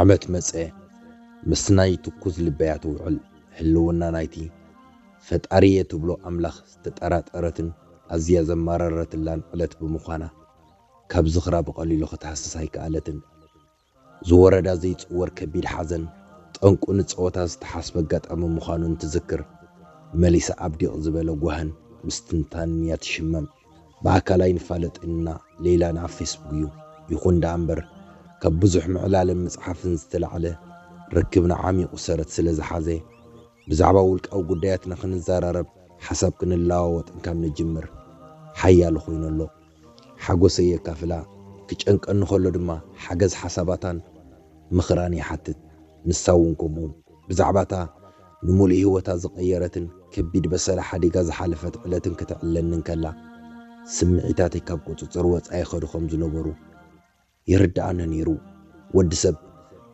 ዓመት መጸ፣ ምስ ናይ ትኩዝ ልበያ ትውዕል ህልውና ናይቲ ፈጣሪየ ትብሎ ኣምላኽ ዝተጠራጠረትን ኣዝያ ዘማረረትላን ዕለት ብምዃና፣ ካብ ዝኽራ ብቐሊሉ ክትሃስስ ኣይከኣለትን። ዝወረዳ ዘይጽወር ከቢድ ሓዘን፣ ጠንቁ ንጸወታ ዝተሓስበ ኣጋጣሚ ምዃኑ እንትዝክር፣ መሊሳ ኣብ ዲቕ ዝበለ ጓህን ምስትንታንን እያ ትሽመም። ብኣካል ኣይንፋለጥን ኢና፣ ሌላና ኣብ ፌስቡክ እዩ። ይኹን ደኣ እምበር፣ ካብ ብዙሕ ምዕላልን ምጽሓፍን ዝተላዕለ፣ ርክብና ዓሚቑ ሰረት ስለ ዝሓዘ፣ ብዛዕባ ውልቃዊ ጉዳያትና ክንዘራረብ፣ ሓሳብ ክንለዋወጥን ካብ ንጅምር፣ ሓያሎ ኮይኑ ኣሎ። ሓጎሰይ የካፍላ፣ ክጨንቀኒ ከሎ ድማ ሓገዝ ሓሳባታን ምኽራን ይሓትት። ንሳ እውን ከምኡ። ብዛዕባታ ንምሉእ ህይወታ ዝቐየረትን ከቢድ በሰላ ሓዲጋ ዝሓለፈት ዕለትን ክትዕለኒ እንከላ፣ ስምዒታተይ ካብ ቁጽጽር ወጻኢ ይኸዱ ከም ዝነበሩ ይርድኣኒ ነይሩ። ወዲ ሰብ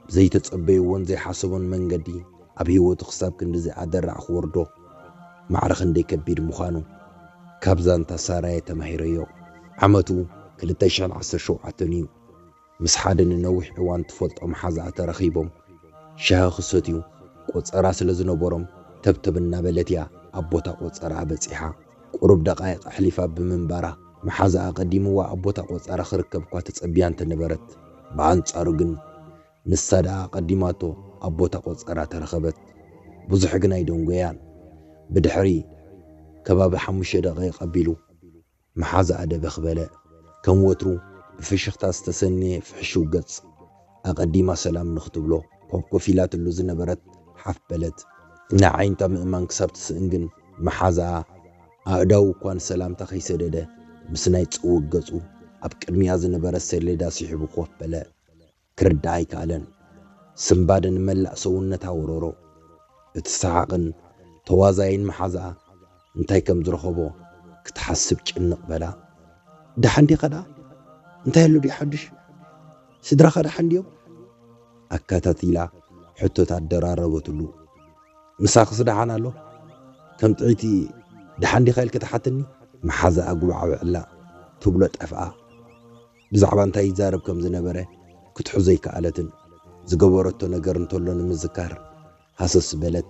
ብዘይተጸበይዎን ዘይሓሰቦን መንገዲ ኣብ ህይወቱ ክሳብ ክንድዚ ኣደራዕ ክወርዶ ማዕረ ክንደይ ከቢድ ምዃኑ ካብ ዛንታ ሳራየ ተማሂረዮ። ዓመቱ ክልተ ሽሕን ዓሰርተ ሸውዓተን እዩ። ምስ ሓደ ንነዊሕ እዋን ትፈልጦ መሓዛኣ ተራኺቦም ሻሂ ክሰትዩ ቆጸራ ስለ ዝነበሮም፣ ተብተብ እናበለት እያ ኣብ ቦታ ቆጸራኣ በጺሓ። ቁሩብ ደቓይቕ ኣሕሊፋ ብምንባራ፣ መሓዛኣ ቀዲምዋ ኣብ ቦታ ቆጸራ ክርከብ እኳ ተጸቢያ እንተነበረት፣ ብኣንጻሩ ግን ንሳ ደኣ ቀዲማቶ ኣብ ቦታ ቆጸራ ተረኸበት። ብዙሕ ግን ኣይደንጎያን። ብድሕሪ ከባቢ ሓሙሽተ ደቓይቕ ኣቢሉ፣ መሓዛኣ ደበኽ በለ። ከም ወትሩ ብፍሽኽታ ዝተሰነየ ፍሕሹው ገጽ ኣቐዲማ ሰላም ንኽትብሎ ኮፍ ኮፍ ኢላትሉ ዝነበረት ሓፍ በለት። ንዓይንታ ምእማን ክሳብ ትስእን ግን መሓዛኣ ኣእዳዉ እኳ ንሰላምታ ከይሰደደ ምስ ናይ ጽውግ ገጹ ኣብ ቅድሚኣ ዝነበረት ሰሌዳ ስሒቡ ኮፍ በለ። ክርዳእ ኣይከኣለን። ስንባደ ንመላእ ሰውነታ ወረሮ። እቲ ሰሓቕን ተዋዛይን መሓዛኣ እንታይ ከም ዝረኸቦ ክትሓስብ ጭንቕ በላ። ደሓን ዲኻ ደኣ? እንታይ ኣሎ ድዩ ሓድሽ? ስድራኻ ደሓን ድዮም? ኣከታቲላ ሕቶታት ደራረበትሉ። ምሳኽስ ደሓን ኣሎ? ከም ጥዕይቲ ደሓን ዲኻ ኢልኪ ትሓትኒ? መሓዛኣ ጉባዕብዕላ ትብሎ ጠፍኣ። ብዛዕባ እንታይ ይዛረብ ከም ዝነበረ ክትሕዞ ኣይከኣለትን። ዝገበረቶ ነገር እንተሎ ንምዝካር ሃሰስ በለት።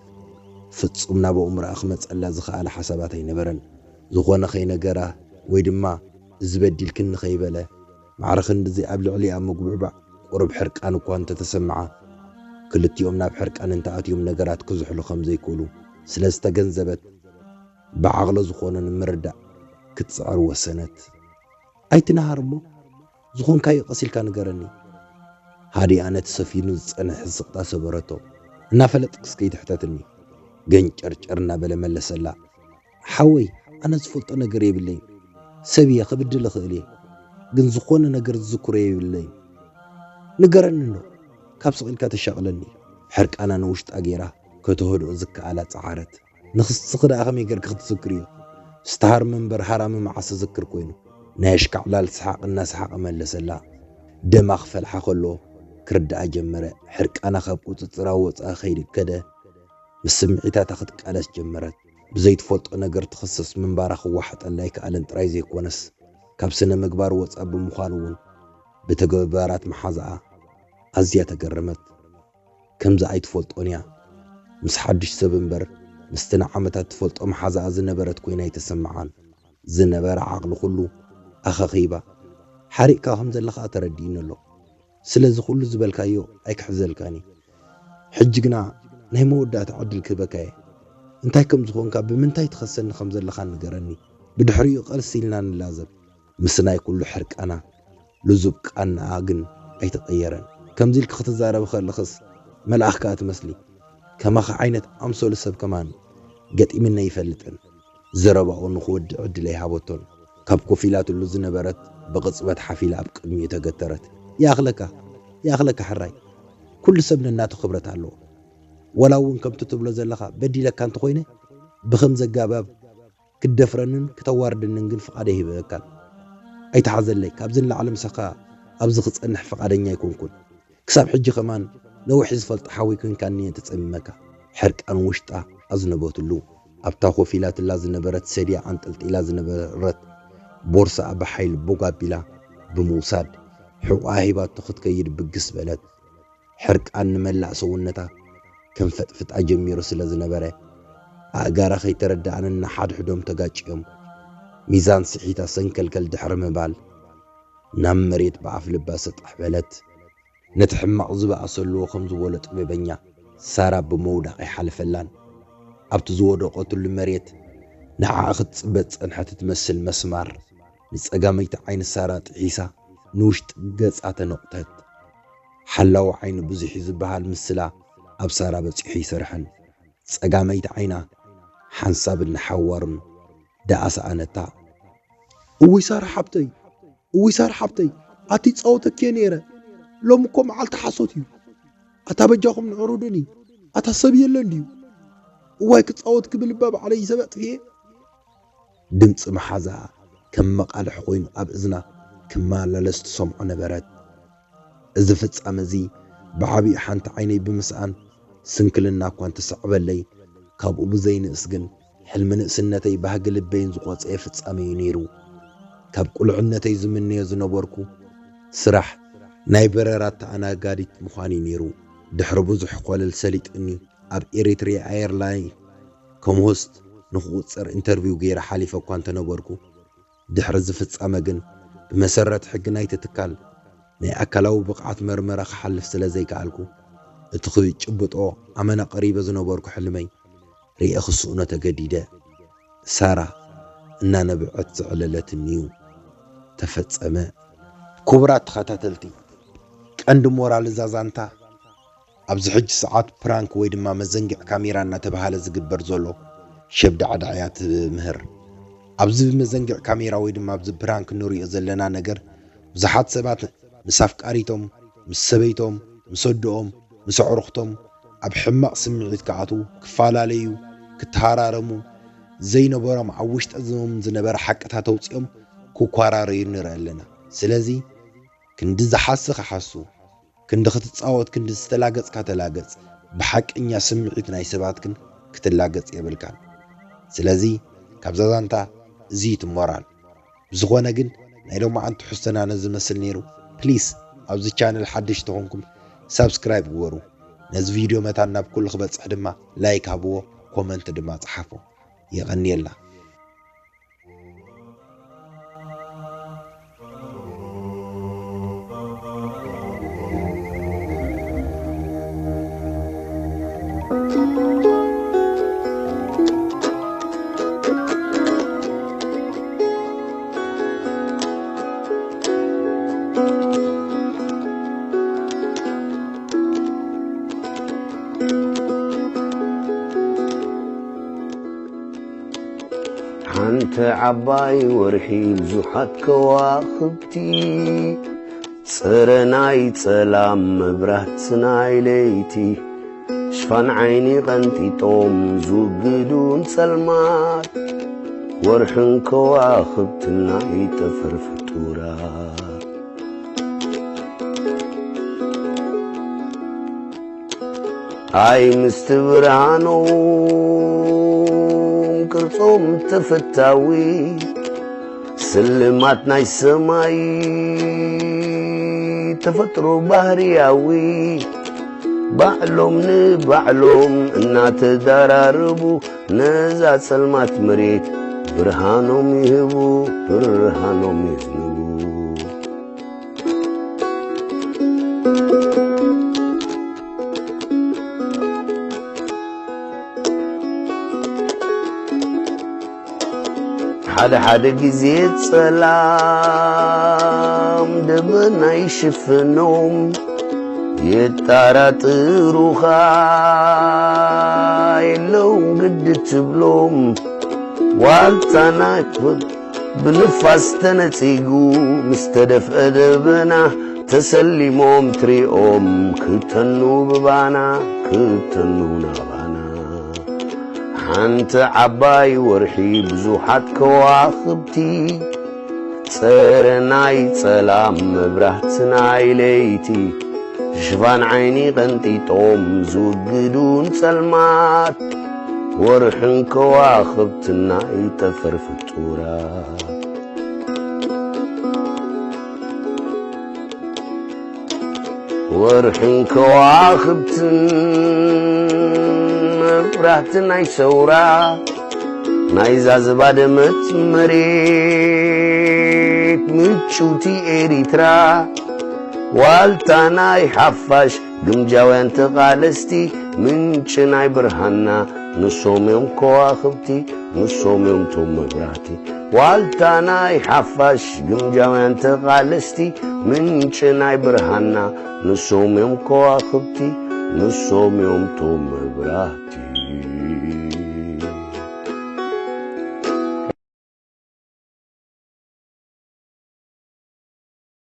ፍጹም ናብ ኣእምሮኣ ክመጸላ ዝኸኣለ ሓሳባት ኣይነበረን። ዝኾነ ከይነገራ ወይ ድማ እዚ በዲልክኒ ከይበለ፣ ማዕረ ክንድዚ ኣብ ልዕሊኣ ምጉብዕባዕ ቁሩብ ሕርቃን እኳ እንተተሰምዓ፣ ክልቲኦም ናብ ሕርቃን እንተኣትዮም ነገራት ክዝሕሉ ከም ዘይክእሉ ስለ ዝተገንዘበት፣ ብዓቕሎ ዝኾነ ንምርዳእ ክትጽዕር ወሰነት። ኣይትነሃር እሞ፣ ዝኾንካዮ ቀስ ኢልካ ንገረኒ። ሃዲኣ ነቲ ሰፊኑ ዝጸንሐ ስቕታ ሰበረቶ። እናፈለጥክስ ከይትሕተትኒ፣ ገንጨርጨር እናበለ መለሰላ። ሓወይ፣ ኣነ ዝፈልጦ ነገር የብለይን። ሰብ እየ፣ ክብድል እኽእል እየ። ግን ዝኾነ ነገር ዝዝክሮ የብለይን። ንገረኒ እንዶ፣ ካብ ስቕ ኢልካ ተሻቕለኒ። ሕርቃና ንውሽጣ ገይራ ከተህድኦ ዝከኣላ ጸዓረት። ንኽስኺ ደኣ ከመይ ጌርኪ ክትዝክርዮ? ዝተሃርመ እምበር ሃራሚ መዓስ ዝዝክር ኮይኑ? ናይ ኣሽካዕላል ሰሓቕ እናሰሓቐ መለሰላ። ደማ ክፈልሓ ከሎ ክርድኣ ጀመረ። ሕርቃና ካብ ቁጽጽራ ወጻኢ ከይከደ ምስ ስምዒታታ ክትቃለስ ጀመረት። ብዘይትፈልጦ ነገር ትኽሰስ ምንባራ ክወሓጠላ ኣይከኣለን ጥራይ ዘይኮነስ፣ ካብ ስነ ምግባር ወጻኢ ብምዃኑ እውን ብተግባራት መሓዛኣ ኣዝያ ተገረመት። ከምዚ ኣይትፈልጦን እያ። ምስ ሓድሽ ሰብ እምበር፣ ምስቲ ንዓመታት ትፈልጦ መሓዛኣ ዝነበረት ኮይና ኣይተሰምዓን። ዝነበረ ዓቕሊ ኩሉ ኣኻኺባ፣ ሓሪቕካ ከም ዘለኻ ተረዲእኒ ኣሎ። ስለዚ ኩሉ ዝበልካዮ ኣይክሕዘልካን እየ። ሕጂ ግና ናይ መወዳእታ ዕድል ክህበካ እየ። እንታይ ከም ዝኾንካ፣ ብምንታይ ትኸሰኒ ከም ዘለኻ ንገረኒ። ብድሕሪኡ ቀስ ኢልና ንላዘብ። ምስ ናይ ኩሉ ሕርቃና፣ ልዙብ ቃናኣ ግን ኣይተቐየረን። ከምዚ ኢልኪ ክትዛረቢ ከለኽስ መልኣኽ ከኣ ትመስሊ። ከማኺ ዓይነት ኣምሰሉ ሰብ ከማን ገጢምኒ ኣይፈልጥን። ዘረባኡ ንኽወድእ ዕድል ኣይሃበቶን። ካብ ኮፍ ኢላትሉ ዝነበረት ብቕጽበት ሓፍ ኢላ ኣብ ቅድሚኡ ተገተረት። ይኣኽለካ፣ ይኣኽለካ ሕራይ። ኩሉ ሰብ ነናቱ ክብረት ኣለዎ። ዋላ እውን ከምቲ ትብሎ ዘለኻ በዲለካ እንተኾይነ፣ ብኸምዚ ኣገባብ ክትደፍረንን ክተዋርደንን ግን ፍቓድ ኣይህበካን። ኣይትሓዘለይ፣ ካብዚ ንላዕሊ ምሳኻ ኣብዚ ክጸንሕ ፍቓደኛ ኣይኮንኩን። ክሳብ ሕጂ ከማን ነዊሕ ዝፈልጦ ሓወይ ኮንካኒ እየ ተጸሚመካ። ሕርቃን ውሽጣ ኣዝነበትሉ። ኣብታ ኮፍ ኢላትላ ዝነበረት ሰድያ ኣንጠልጢላ ዝነበረት ቦርሳኣ ብሓይሊ ቦግ ኣቢላ ብምውሳድ፣ ሕቖኣ ሂባቶ ክትከይድ ብግስ በለት። ሕርቃን ንመላእ ሰውነታ ከም ፈጥፍጣ ጀሚሩ ስለ ዝነበረ፣ ኣእጋራ ከይተረድኣን እናሓድሕዶም ተጋጭዮም፣ ሚዛን ስሒታ ሰንከልከል ድሕሪ ምባል፣ ናብ መሬት ብኣፍ ልባ ሰጣሕ በለት። ነቲ ሕማቕ ዝበኣሰልዎ ከም ዝበሎ ጥበበኛ፣ ሳራ ብምውዳቕ ኣይሓለፈላን። ኣብቲ ዝወደቐትሉ መሬት፣ ንዓኣ ክትጽበ ዝጸንሐት እትመስል መስማር፣ ንጸጋመይቲ ዓይኒ ሳራ ጥሒሳ፣ ንውሽጢ ገጻ ተነቑተት። ሓላዊ ዓይኒ ብዙሕ እዩ ዝበሃል ምስላ ኣብ ሳራ በጺሑ ኣይሰርሐን። ጸጋመይቲ ዓይና ሓንሳብን ንሓዋሩን ደኣ ሰኣነታ። እውይ ሳራ ሓብተይ፣ እውይ ሳራ ሓብተይ፣ ኣቲ ጻወተኪ ነይረ። ሎም እኮ መዓልቲ ሓሶት እዩ። ኣታ በጃኹም ንዕሩዱኒ። ኣታ ሰብ የለን ድዩ? እዋይ ክጻወት ክብል እባ ባዕለይ ይሰበጥፍየ። ድምጺ መሓዛኣ ከም መቓልሒ ኮይኑ ኣብ እዝና ክመላለስ ትሰምዖ ነበረት። እዚ ፍጻመ እዚ ብዓቢኡ ሓንቲ ዓይነይ ብምስኣን ስንክልና እኳ እንተሰዕበለይ፣ ካብኡ ብዘይንእስ ግን ሕልሚ ንእስነተይ ባህጊ ልበይን ዝቖጸየ ፍጻመ እዩ ነይሩ። ካብ ቁልዕነተይ ዝምነዮ ዝነበርኩ ስራሕ ናይ በረራ ተኣናጋዲት ምዃን እዩ ነይሩ። ድሕሪ ብዙሕ ኮለል ሰሊጡኒ ኣብ ኤሪትሪያ ኤርላይን ከም ሆስት ንክቑጸር ኢንተርቪው ገይረ ሓሊፈ እኳ እንተነበርኩ፣ ድሕሪ እዚ ፍጻመ ግን ብመሰረት ሕጊ ናይቲ ትካል ናይ ኣካላዊ ብቕዓት መርመራ ክሓልፍ ስለ ዘይከኣልኩ፣ እቲ ክጭብጦ ኣመና ቀሪበ ዝነበርኩ ሕልመይ ርእየ ክስእኖ ተገዲደ። ሳራ እናነብዐት ዘዕለለትኒ'ዩ። ተፈጸመ። ክቡራት ተኸታተልቲ፣ ቀንዲ ሞራል እዛ ዛንታ ኣብዚ ሕጂ ሰዓት ፕራንክ ወይ ድማ መዘንግዕ ካሜራ እናተባህለ ዝግበር ዘሎ ሸብዳዕዳዕ እያ ትምህር። ኣብዚ ብመዘንግዕ ካሜራ ወይ ድማ ኣብዚ ፕራንክ እንሪኦ ዘለና ነገር ብዙሓት ሰባት ምስ ኣፍቃሪቶም፣ ምስ ሰበይቶም፣ ምስ ኣደኦም፣ ምስ ኣዕሩኽቶም ኣብ ሕማቕ ስምዒት ክኣትዉ፣ ክፈላለዩ፣ ክተሃራረሙ፣ ዘይነበሮም ኣብ ውሽጦም ዝነበረ ሓቅታት ኣውጺኦም ክኳራረዩ ንርኢ ኣለና። ስለዚ ክንዲ ዝሓሲ ክሓሱ፣ ክንዲ ክትጻወት፣ ክንዲ ዝተላገጽካ ተላገጽ። ብሓቀኛ ስምዒት ናይ ሰባት ግን ክትላገጽ የብልካን። ስለዚ ካብዛ ዛንታ እዚ እዩ እቲ ሞራል። ብዝኾነ ግን ናይ ሎማዓንቲ ትሕዝቶና ነዚ መስል ነይሩ። ፕሊስ ኣብዚ ቻነል ሓደሽቲ ተኾንኩም ሳብስክራይብ ግበሩ። ነዚ ቪድዮ መታን ናብ ኩሉ ክበጽሕ ድማ ላይክ ሃብዎ፣ ኮመንት ድማ ጸሓፉ። የቐንየልና። ሓንቲ ዓባይ ወርሒ ብዙሓት ከዋኽብቲ፣ ጸረ ናይ ጸላም መብራት ናይ ለይቲ፣ ሽፋን ዓይኒ ቀንጢጦም ዝውግዱን ጸልማት፣ ወርሕን ከዋኽብትን ናይ ጠፈር ፍጡራት። ኣይ ምስቲ ብርሃኖም ቅርጾም ተፈታዊ፣ ስልማት ናይ ሰማይ ተፈጥሮ ባህርያዊ፣ ባዕሎም ንባዕሎም እናተዳራረቡ ነዛ ጸልማት መሬት ብርሃኖም ይህቡ፣ ብርሃኖም የዝንቡ። ሓደ ሓደ ግዜ ጸላም ደበና ይሽፍኖም፣ የጣራጥሩኻ የለውን ግዲ ትብሎም። ዋልታ ናይ ብንፋስ ተነጺጉ ምስ ተደፍአ ደበና፣ ተሰሊሞም ትሪኦም ክተኑ ብባና፣ ክተኑ ናባና። ሓንቲ ዓባይ ወርሒ ብዙሓት ከዋኽብቲ፣ ጸረ ናይ ጸላም መብራህቲ ናይ ለይቲ፣ ሽፋን ዓይኒ ቀንጢጦም ዝውግዱን ጸልማት፣ ወርሕን ከዋኽብትን ናይ ጠፈር ፍጡራት። ወርሕን ከዋኽብትን መብራህቲ ናይ ሰውራ ናይዛ ዝባደመት መሬት ምጭውቲ ኤሪትራ ዋልታ ናይ ሓፋሽ ግምጃውያን ተቓለስቲ ምንጭ ናይ ብርሃና ንሶም እዮም ከዋኽብቲ ንሶም እዮም ቶም መብራህቲ ዋልታ ናይ ሓፋሽ ግምጃውያን ተቓለስቲ ምንጭ ናይ ብርሃና ንሶም እዮም ከዋኽብቲ ንሶም እዮም ቶም መብራህቲ